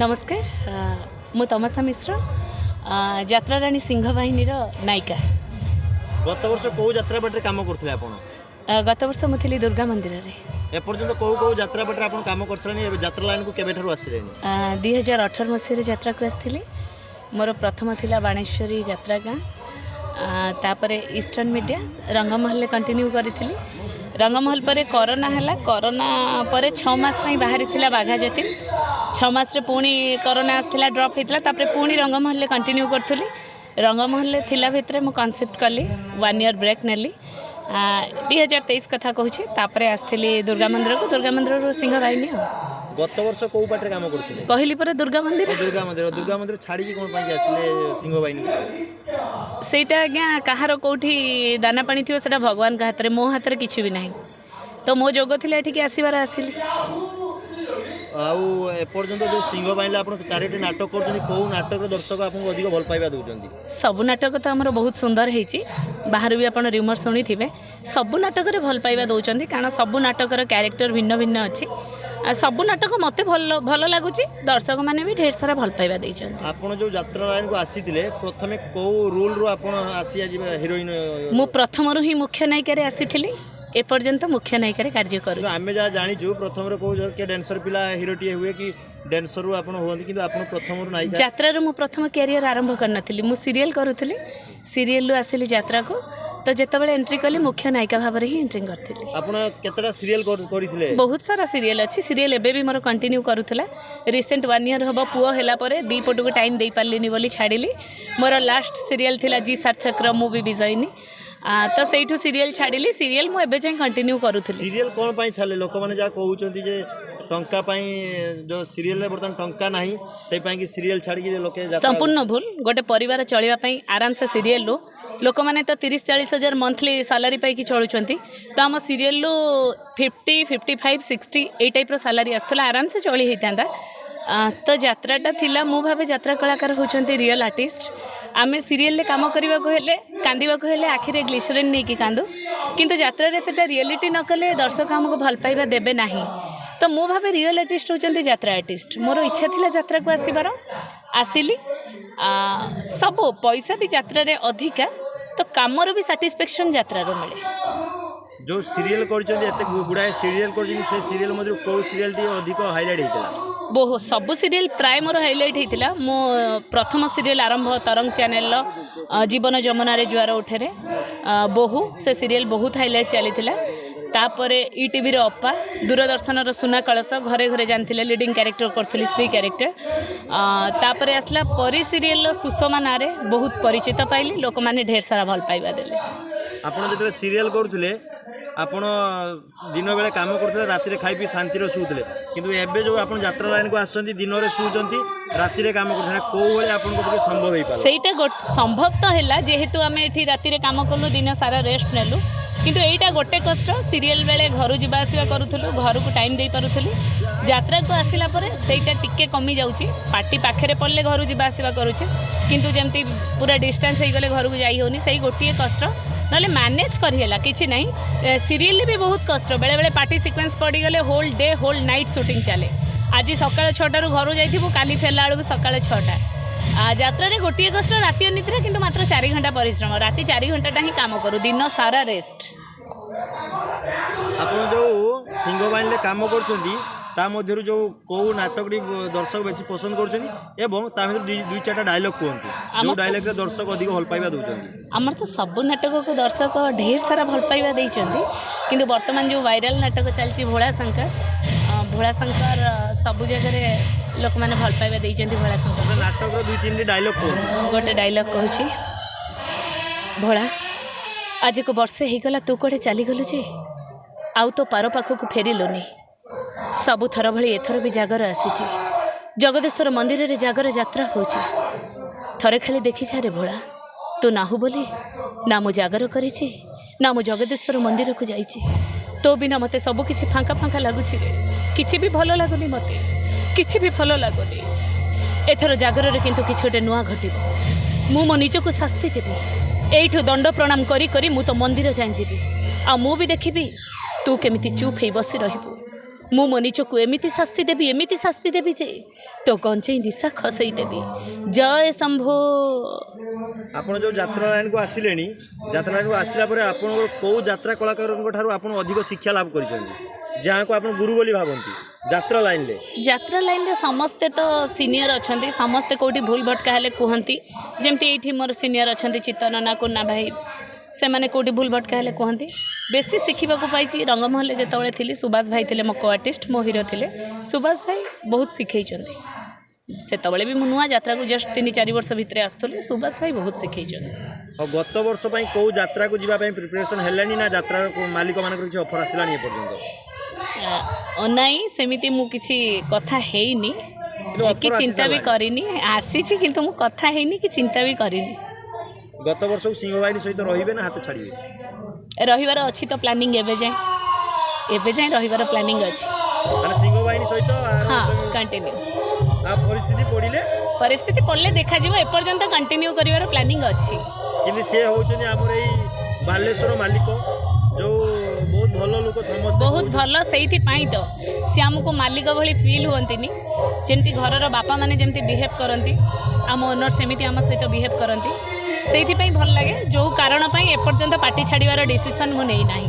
ନମସ୍କାର, ମୁଁ ତମସା ମିଶ୍ର, ଯାତ୍ରାରାଣୀ ସିଂହବାହିନୀର ନାୟିକା। ଗତ ବର୍ଷ କୋଉ ଯାତ୍ରା ପାର୍ଟିରେ କାମ କରୁଥିଲେ ଆପଣ? ଗତ ବର୍ଷ ମୁଁ ଥିଲି ଦୁର୍ଗା ମନ୍ଦିରରେ। ଏପର୍ଯ୍ୟନ୍ତ କୋଉ କୋଉ ଯାତ୍ରା ପାର୍ଟିରେ ଆପଣ କାମ କରିସାରିଲେଣି? ଏବେ ଯାତ୍ରା ଲାଇନକୁ କେବେଠାରୁ ଆସିଲେଣି? 2018 ମସିହାରେ ଯାତ୍ରାକୁ ଆସିଥିଲି। ମୋର ପ୍ରଥମ ଥିଲା ବାଣେଶ୍ୱରୀ ଯାତ୍ରା ଗାଁ, ତାପରେ ଇଷ୍ଟର୍ଣ୍ଣ ମିଡ଼ିଆ, ରଙ୍ଗମହଲରେ କଣ୍ଟିନ୍ୟୁ କରିଥିଲି। ରଙ୍ଗମହଲ ପରେ କରୋନା ହେଲା। କରୋନା ପରେ 6 ମାସ ପାଇଁ ବାହାରିଥିଲା ବାଘା ଯତୀନ। 6 ମାସରେ ପୁଣି କରୋନା ଆସିଥିଲା, ଡ୍ରପ୍ ହେଇଥିଲା। ତାପରେ ପୁଣି ରଙ୍ଗମହଲରେ କଣ୍ଟିନ୍ୟୁ କରୁଥିଲି। ରଙ୍ଗମହଲରେ ଥିଲା ଭିତରେ ମୁଁ କନସେପ୍ଟ କଲି, 1 ଇୟର୍ ବ୍ରେକ୍ ନେଲି। 2023 କଥା କହୁଛି। ତାପରେ ଆସିଥିଲି ଦୁର୍ଗା ମନ୍ଦିରକୁ, ଦୁର୍ଗା ମନ୍ଦିରରୁ ସିଂହବାହିନୀ। ଆଉ ଗତ ବର୍ଷ କୋଉ ପାର୍ଟିରେ କାମ କରୁଥିଲେ? କହିଲି ପରେ, ଦୁର୍ଗା ମନ୍ଦିର। ଦୁର୍ଗା ମନ୍ଦିର। ଦୁର୍ଗା ମନ୍ଦିର ଛାଡ଼ିକି କ'ଣ ପାଇଁ ଆସିଲେ ସିଂହବାହିନୀ? ସେଇଟା ଆଜ୍ଞା, କାହାର କେଉଁଠି ଦାନା ପାଣି ଥିବ ସେଇଟା ଭଗବାନଙ୍କ ହାତରେ, ମୋ ହାତରେ କିଛି ବି ନାହିଁ। ତ ମୋ ଯୋଗ ଥିଲା ଏଠିକି ଆସିବାର, ଆସିଲି। ଆଉ ଏପର୍ଯ୍ୟନ୍ତ ଯୋଉ ସିଂହବାହିନୀରେ ଆପଣ ଚାରିଟି ନାଟକ କରୁଛନ୍ତି, କୋଉ ନାଟକରେ ଦର୍ଶକ ଆପଣଙ୍କୁ ଅଧିକ ଭଲ ପାଇବା ଦେଉଛନ୍ତି? ସବୁ ନାଟକ ତ ଆମର ବହୁତ ସୁନ୍ଦର ହେଇଛି। ବାହାରୁ ବି ଆପଣ ରିଉମର ଶୁଣିଥିବେ। ସବୁ ନାଟକରେ ଭଲ ପାଇବା ଦେଉଛନ୍ତି, କାରଣ ସବୁ ନାଟକର କ୍ୟାରେକ୍ଟର ଭିନ୍ନ ଭିନ୍ନ ଅଛି। ଆଉ ସବୁ ନାଟକ ମୋତେ ଭଲ ଭଲ ଲାଗୁଛି। ଦର୍ଶକମାନେ ବି ଢେର ସାରା ଭଲ ପାଇବା ଦେଇଛନ୍ତି। ଆପଣ ଯୋଉ ଯାତ୍ରା ଲାଇନକୁ ଆସିଥିଲେ, ପ୍ରଥମେ କୋଉ ରୋଲରୁ ଆପଣ ଆସି ଆଜି ହିରୋଇନ? ମୁଁ ପ୍ରଥମରୁ ହିଁ ମୁଖ୍ୟ ନାୟିକାରେ ଆସିଥିଲି, ଏପର୍ଯ୍ୟନ୍ତ ମୁଖ୍ୟ ନାୟିକାରେ କାର୍ଯ୍ୟ କରୁଛି। ଆମେ ଯାହା ଜାଣିଛୁ, ପ୍ରଥମରେ କୋଉ କିଏ ଡ୍ୟାନ୍ସର ପିଲା ହିରୋଟିଏ ହୁଏ କି ଡ୍ୟାନ୍ସରରୁ ଆପଣ ହୁଅନ୍ତି, କିନ୍ତୁ ଆପଣ ପ୍ରଥମରୁ ନାୟିକା। ଯାତ୍ରାରୁ ମୁଁ ପ୍ରଥମ କ୍ୟାରିୟର ଆରମ୍ଭ କରିନଥିଲି। ମୁଁ ସିରିଏଲ୍ କରୁଥିଲି, ସିରିଏଲରୁ ଆସିଲି ଯାତ୍ରାକୁ। ତ ଯେତେବେଳେ ଏଣ୍ଟ୍ରି କଲି, ମୁଖ୍ୟ ନାୟିକା ଭାବରେ ହିଁ ଏଣ୍ଟ୍ରି କରିଥିଲି। ଆପଣ କେତେଟା ସିରିଏଲ କରିଥିଲେ? ବହୁତ ସାରା ସିରିଏଲ୍ ଅଛି। ସିରିଏଲ୍ ଏବେ ବି ମୋର କଣ୍ଟିନ୍ୟୁ କରୁଥିଲା। ରିସେଣ୍ଟ 1 ଇୟର୍ ହେବ, ପୁଅ ହେଲା ପରେ ଦୁଇ ପଟକୁ ଟାଇମ୍ ଦେଇପାରିଲିନି ବୋଲି ଛାଡ଼ିଲି। ମୋର ଲାଷ୍ଟ ସିରିଏଲ୍ ଥିଲା ଜି ସାର୍ଥକର ମୁଁ ବି ବିଜୟିନୀ। ତ ସେଇଠୁ ସିରିଏଲ୍ ଛାଡ଼ିଲି। ସିରିଏଲ୍ ମୁଁ ଏବେ ଯାଏଁ କଣ୍ଟିନ୍ୟୁ କରୁଥିଲି। ସିରିଏଲ କ'ଣ ପାଇଁ ଛାଡ଼ିଲେ? ଲୋକମାନେ ଯାହା କହୁଛନ୍ତି ଯେ ଟଙ୍କା ପାଇଁ, ଯୋଉ ସିରିଏଲରେ ବର୍ତ୍ତମାନ ଟଙ୍କା ନାହିଁ, ସେଇ ପାଇଁ କି ସିରିଏଲ ଛାଡ଼ିକି ଲୋକେ ସମ୍ପୂର୍ଣ୍ଣ ଭୁଲ। ଗୋଟେ ପରିବାର ଚଳିବା ପାଇଁ ଆରାମସେ ସିରିଏଲରୁ, ଲୋକମାନେ ତ 30-40 ହଜାର ମନ୍ଥଲି ସାଲାରୀ ପାଇକି ଚଳୁଛନ୍ତି। ତ ଆମ ସିରିଏଲରୁ 50, 55, 60 ଏଇ ଟାଇପ୍ର ସାଲାରୀ ଆସୁଥିଲା, ଆରାମସେ ଚଳି ହେଇଥାନ୍ତା। ତ ଯାତ୍ରାଟା ଥିଲା, ମୁଁ ଭାବେ ଯାତ୍ରା କଳାକାର ହେଉଛନ୍ତି ରିଅଲ୍ ଆର୍ଟିଷ୍ଟ। ଆମେ ସିରିଏଲରେ କାମ କରିବାକୁ ହେଲେ, କାନ୍ଦିବାକୁ ହେଲେ ଆଖିରେ ଗ୍ଲିସରିନ୍ ନେଇକି କାନ୍ଦୁ, କିନ୍ତୁ ଯାତ୍ରାରେ ସେଟା ରିଅଲିଟି ନ କଲେ ଦର୍ଶକ ଆମକୁ ଭଲ ପାଇବା ଦେବେ ନାହିଁ। ତ ମୁଁ ଭାବେ ରିଅଲ୍ ଆର୍ଟିଷ୍ଟ ହେଉଛନ୍ତି ଯାତ୍ରା ଆର୍ଟିଷ୍ଟ। ମୋର ଇଚ୍ଛା ଥିଲା ଯାତ୍ରାକୁ ଆସିବାର, ଆସିଲି। ସବୁ ପଇସା ବି ଯାତ୍ରାରେ ଅଧିକା, ତ କାମର ବି ସାଟିସ୍ଫ୍ୟାକ୍ସନ୍ ଯାତ୍ରାରୁ ମିଳେ। ଯୋଉ ସିରିଏଲ କରିଛନ୍ତି, ଏତେ ଗୁଡ଼ାଏ ସିରିଏଲ କରିଛନ୍ତି, ସେ ସିରିଏଲ ମଧ୍ୟରୁ କୋଉ ସିରିଏଲଟି ଅଧିକ ହାଇଲାଇଟ୍ ହେଇଥିଲା? ବହୁ ସବୁ ସିରିଏଲ ପ୍ରାୟ ମୋର ହାଇଲାଇଟ୍ ହେଇଥିଲା। ମୁଁ ପ୍ରଥମ ସିରିଏଲ ଆରମ୍ଭ ତରଙ୍ଗ ଚ୍ୟାନେଲର ଜୀବନ ଯମୁନାରେ ଜୁଆର ଉଠେରେ, ବୋହୁ, ସେ ସିରିଏଲ ବହୁତ ହାଇଲାଇଟ୍ ଚାଲିଥିଲା। ତାପରେ ଇଟିଭିର ଅପା, ଦୂରଦର୍ଶନର ସୁନା କଳସ, ଘରେ ଘରେ ଜାଣିଥିଲେ, ଲିଡ଼ିଂ କ୍ୟାରେକ୍ଟର କରୁଥିଲି, ସ୍ତ୍ରୀ କ୍ୟାରେକ୍ଟର। ତାପରେ ଆସିଲା ପରୀ ସିରିଏଲର ସୁଷମା ନାଁରେ ବହୁତ ପରିଚିତ ପାଇଲି। ଲୋକମାନେ ଢେର ସାରା ଭଲ ପାଇବା ଦେଲେ। ଆପଣ ଯେତେବେଳେ ସିରିଏଲ କରୁଥିଲେ, ଆପଣ ଦିନ ବେଳେ କାମ କରୁଥିଲେ, ରାତିରେ ଖାଇ ପିଇ ଶାନ୍ତିରେ ଶୋଉଥିଲେ। କିନ୍ତୁ ଏବେ ଯୋଉ ଆପଣ ଯାତ୍ରା ଲାଇନକୁ ଆସୁଛନ୍ତି, ଦିନରେ ଶୋଉଛନ୍ତି, ରାତିରେ କାମ କରୁଛନ୍ତି, କୋଉ ଭଳି ଆପଣଙ୍କ ପକ୍ଷେ ସମ୍ଭବ ହେଇପାରିବ? ସେଇଟା ସମ୍ଭବ ତ ହେଲା, ଯେହେତୁ ଆମେ ଏଠି ରାତିରେ କାମ କଲୁ, ଦିନ ସାରା ରେଷ୍ଟ ନେଲୁ। କିନ୍ତୁ ଏଇଟା ଗୋଟେ କଷ୍ଟ, ସିରିଏଲ ବେଳେ ଘରୁ ଯିବା ଆସିବା କରୁଥିଲୁ, ଘରକୁ ଟାଇମ୍ ଦେଇପାରୁଥିଲୁ। ଯାତ୍ରାକୁ ଆସିଲା ପରେ ସେଇଟା ଟିକେ କମି ଯାଉଛି। ପାର୍ଟି ପାଖରେ ପଡ଼ିଲେ ଘରୁ ଯିବା ଆସିବା କରୁଛେ, କିନ୍ତୁ ଯେମିତି ପୁରା ଡିଷ୍ଟାନ୍ସ ହେଇଗଲେ ଘରକୁ ଯାଇ ହେଉନି। ସେଇ ଗୋଟିଏ କଷ୍ଟ, ନହେଲେ ମ୍ୟାନେଜ୍ କରିହେଲା, କିଛି ନାହିଁ। ସିରିଏଲରେ ବି ବହୁତ କଷ୍ଟ। ବେଳେବେଳେ ପାର୍ଟି ସିକ୍ୱେନ୍ସ ପଡ଼ିଗଲେ whole day, whole night shooting ଚାଲେ। ଆଜି ସକାଳ 6ଟାରୁ ଘରୁ ଯାଇଥିବୁ, କାଲି ଫେରିଲା ବେଳକୁ ସକାଳ 6ଟା। ଯାତ୍ରାରେ ଗୋଟିଏ କଷ୍ଟ, ରାତି ଅନିଦ୍ରା, କିନ୍ତୁ ମାତ୍ର 4 ଘଣ୍ଟା ପରିଶ୍ରମ। ରାତି 4 ଘଣ୍ଟାଟା ହିଁ କାମ କରୁ, ଦିନ ସାରା ରେଷ୍ଟ। ଆପଣ ଯୋଉ ସିଂହବାହିନୀରେ କାମ କରୁଛନ୍ତି, ତା ମଧ୍ୟରୁ ଯୋଉ କୋଉ ନାଟକଟି ଦର୍ଶକ ବେଶୀ ପସନ୍ଦ କରୁଛନ୍ତି ଏବଂ ତା ଭିତରୁ ଦୁଇ ଚାରିଟା ଡାଇଲଗ କୁହନ୍ତୁ, ଯୋଉ ଡାଇଲଗରେ ଦର୍ଶକ ଅଧିକ ଭଲ ପାଇବା ଦେଉଛନ୍ତି। ଆମର ତ ସବୁ ନାଟକକୁ ଦର୍ଶକ ଢେର ସାରା ଭଲ ପାଇବା ଦେଇଛନ୍ତି, କିନ୍ତୁ ବର୍ତ୍ତମାନ ଯେଉଁ ଭାଇରାଲ ନାଟକ ଚାଲିଛି ଭୋଳା ଶଙ୍କର, ଭୋଳା ଶଙ୍କର ସବୁ ଜାଗାରେ ଲୋକମାନେ ଭଲ ପାଇବା ଦେଇଛନ୍ତି ଭୋଳା ଶଙ୍କର। ଗୋଟେ ନାଟକର ଦୁଇ ତିନିଟି ଡାଇଲଗ କୁହନ୍ତୁ। ଗୋଟେ ଡାଇଲଗ କହୁଛି। ଭୋଳା, ଆଜିକୁ ବର୍ଷେ ହେଇଗଲା ତୁ କୁଆଡ଼େ ଚାଲିଗଲୁ ଯେ ଆଉ ତୋ ପାର ପାଖକୁ ଫେରିଲୁନି। ସବୁଥର ଭଳି ଏଥର ବି ଜାଗର ଆସିଛି। ଜଗଦେଶ୍ୱର ମନ୍ଦିରରେ ଜାଗର ଯାତ୍ରା ହେଉଛି। ଥରେ ଖାଲି ଦେଖିଛାରେ ଭୋଳା, ତୁ ନାହୁଁ ବୋଲି ନା ମୁଁ ଜାଗର କରିଛି, ନା ମୁଁ ଜଗଦେଶ୍ୱର ମନ୍ଦିରକୁ ଯାଇଛି। ତୋ ବିନା ମୋତେ ସବୁ କିଛି ଫାଙ୍କା ଫାଙ୍କା ଲାଗୁଛି ରେ। କିଛି ବି ଭଲ ଲାଗୁନି ମୋତେ, କିଛି ବି ଭଲ ଲାଗୁନି। ଏଥର ଜାଗରରେ କିନ୍ତୁ କିଛି ଗୋଟେ ନୂଆ ଘଟିବ। ମୁଁ ମୋ ନିଜକୁ ଶାସ୍ତି ଦେବି। ଏଇଠୁ ଦଣ୍ଡ ପ୍ରଣାମ କରି କରି ମୁଁ ତ ମନ୍ଦିର ଯାଏଁ ଯିବି, ଆଉ ମୁଁ ବି ଦେଖିବି ତୁ କେମିତି ଚୁପ୍ ହେଇ ବସି ରହିବୁ। ମୁଁ ମୋ ନିଜକୁ ଏମିତି ଶାସ୍ତି ଦେବି, ଏମିତି ଶାସ୍ତି ଦେବି ଯେ ତୋ ଗଞ୍ଜେଇ ନିଶା ଖସେଇ ଦେବି। ଜୟ ଶମ୍ଭୋ। ଆପଣ ଯେଉଁ ଯାତ୍ରା ଲାଇନକୁ ଆସିଲେଣି, ଯାତ୍ରା ଲାଇନକୁ ଆସିଲା ପରେ ଆପଣଙ୍କର କେଉଁ ଯାତ୍ରା କଳାକାରଙ୍କ ଠାରୁ ଆପଣ ଅଧିକ ଶିକ୍ଷା ଲାଭ କରିଛନ୍ତି, ଯାହାକୁ ଆପଣ ଗୁରୁ ବୋଲି ଭାବନ୍ତି ଯାତ୍ରା ଲାଇନରେ? ଯାତ୍ରା ଲାଇନରେ ସମସ୍ତେ ତ ସିନିୟର ଅଛନ୍ତି, ସମସ୍ତେ କେଉଁଠି ଭୁଲ ଭଟକା ହେଲେ କୁହନ୍ତି। ଯେମିତି ଏଇଠି ମୋର ସିନିୟର ଅଛନ୍ତି ଚିତ୍ତନନା, କୁନା ଭାଇ, ସେମାନେ କେଉଁଠି ଭୁଲ ଭଟକା ହେଲେ କୁହନ୍ତି। ବେଶୀ ଶିଖିବାକୁ ପାଇଛି ରଙ୍ଗମହଲରେ ଯେତେବେଳେ ଥିଲି, ସୁଭାଷ ଭାଇ ଥିଲେ ମୋ କୋ ଆର୍ଟିଷ୍ଟ, ମୋ ହିରୋ ଥିଲେ। ସୁଭାଷ ଭାଇ ବହୁତ ଶିଖେଇଛନ୍ତି। ସେତେବେଳେ ବି ମୁଁ ନୂଆ ଯାତ୍ରାକୁ ଜଷ୍ଟ 3-4 ବର୍ଷ ଭିତରେ ଆସୁଥିଲି। ସୁଭାଷ ଭାଇ ବହୁତ ଶିଖେଇଛନ୍ତି। ଆଉ ଗତ ବର୍ଷ ପାଇଁ କେଉଁ ଯାତ୍ରାକୁ ଯିବା ପାଇଁ ପ୍ରିପାରେସନ୍ ହେଲାଣି ନା ଯାତ୍ରାର ମାଲିକମାନଙ୍କର କିଛି ଅଫର୍ ଆସିଲାଣି ଏପର୍ଯ୍ୟନ୍ତ? ନାଇଁ, ସେମିତି ମୁଁ କିଛି କଥା ହେଇନି କିନ୍ତୁ କି offer ଚିନ୍ତା ବି ଆସିସାରିଲାଣି। କରିନି। ଆସିଛି, କିନ୍ତୁ ମୁଁ କଥା ହେଇନି କି ଚିନ୍ତା ବି କରିନି। ଗତ ବର୍ଷକୁ ସିଂହବାହିନୀ ସହିତ ରହିବେ ନା ହାତ ଛାଡ଼ିବେ? ରହିବାର ଅଛି ତ ପ୍ଲାନିଂ, ଏବେ ଯାଏଁ, ଏବେ ଯାଏଁ ରହିବାର ପ୍ଲାନିଂ ଅଛି। ମାନେ ସିଂହବାହିନୀ ସହିତ ଆର ହଁ, ବର୍ଷ ବି- କଣ୍ଟିନ୍ୟୁ। ଆଉ ପରିସ୍ଥିତି ପଡ଼ିଲେ? ପରିସ୍ଥିତି ପଡ଼ିଲେ ଦେଖାଯିବ, ଏପର୍ଯ୍ୟନ୍ତ କଣ୍ଟିନ୍ୟୁ କରିବାର ପ୍ଲାନିଂ ଅଛି। କିନ୍ତୁ ସେ ହେଉଛନ୍ତି ଆମର ଏଇ ବାଲେଶ୍ୱର ମାଲିକ, ଯେଉଁ ବହୁତ ଭଲ ଲୋକ ସମସ୍ତେ। ବହୁତ ଭଲ, ସେଇଥିପାଇଁ ତ ସିଏ ଆମକୁ ମାଲିକ ଭଳି ଫିଲ୍ ହୁଅନ୍ତିନି। ଯେମିତି ଘରର ବାପାମାନେ ଯେମିତି ବିହେଭ୍ କରନ୍ତି, ଆମ ଓନର୍ ସେମିତି ଆମ ସହିତ ବିହେଭ୍ କରନ୍ତି। ସେଇଥିପାଇଁ ଭଲ ଲାଗେ, ଯେଉଁ କାରଣ ପାଇଁ ଏପର୍ଯ୍ୟନ୍ତ ପାର୍ଟି ଛାଡ଼ିବାର ଡିସିସନ୍ ମୁଁ ନେଇନାହିଁ।